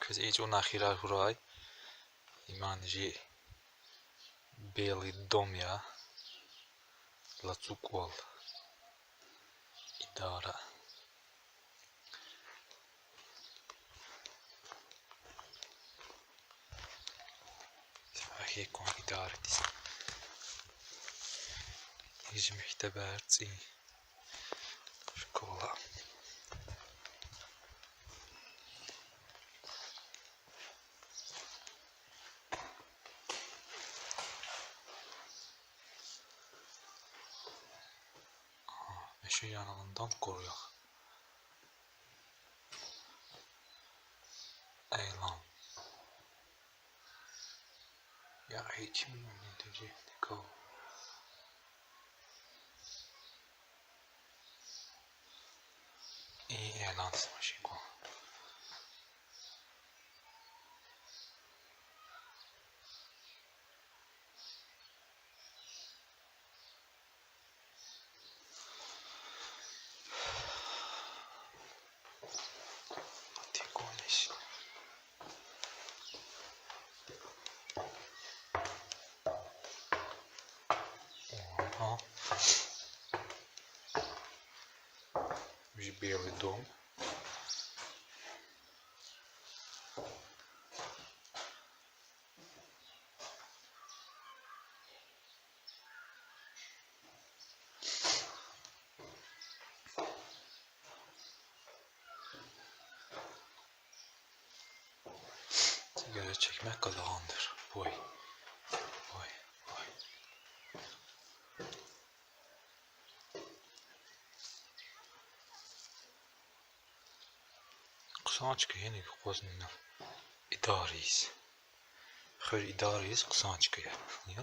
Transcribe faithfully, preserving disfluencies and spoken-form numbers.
Квез и чӀаван хирар хьурай. Иман жи Белый дом я. Лацу кӀвал. Идара. Ахи кван идарадиз. Жи мектебар цӀи. Школа. Ага, эши янландан куруягъ. Эйлан. Я гьи ким винидиги дикав. И эйландиз машин ква. Ага. Жи Белый дом. Сигара чекмек къадагъандыр. Вай. Вай. Вай. Хъсан чка я, гьаник акъвазнава идарадиз. Хуьр идарадиз хъсан чка я. Я?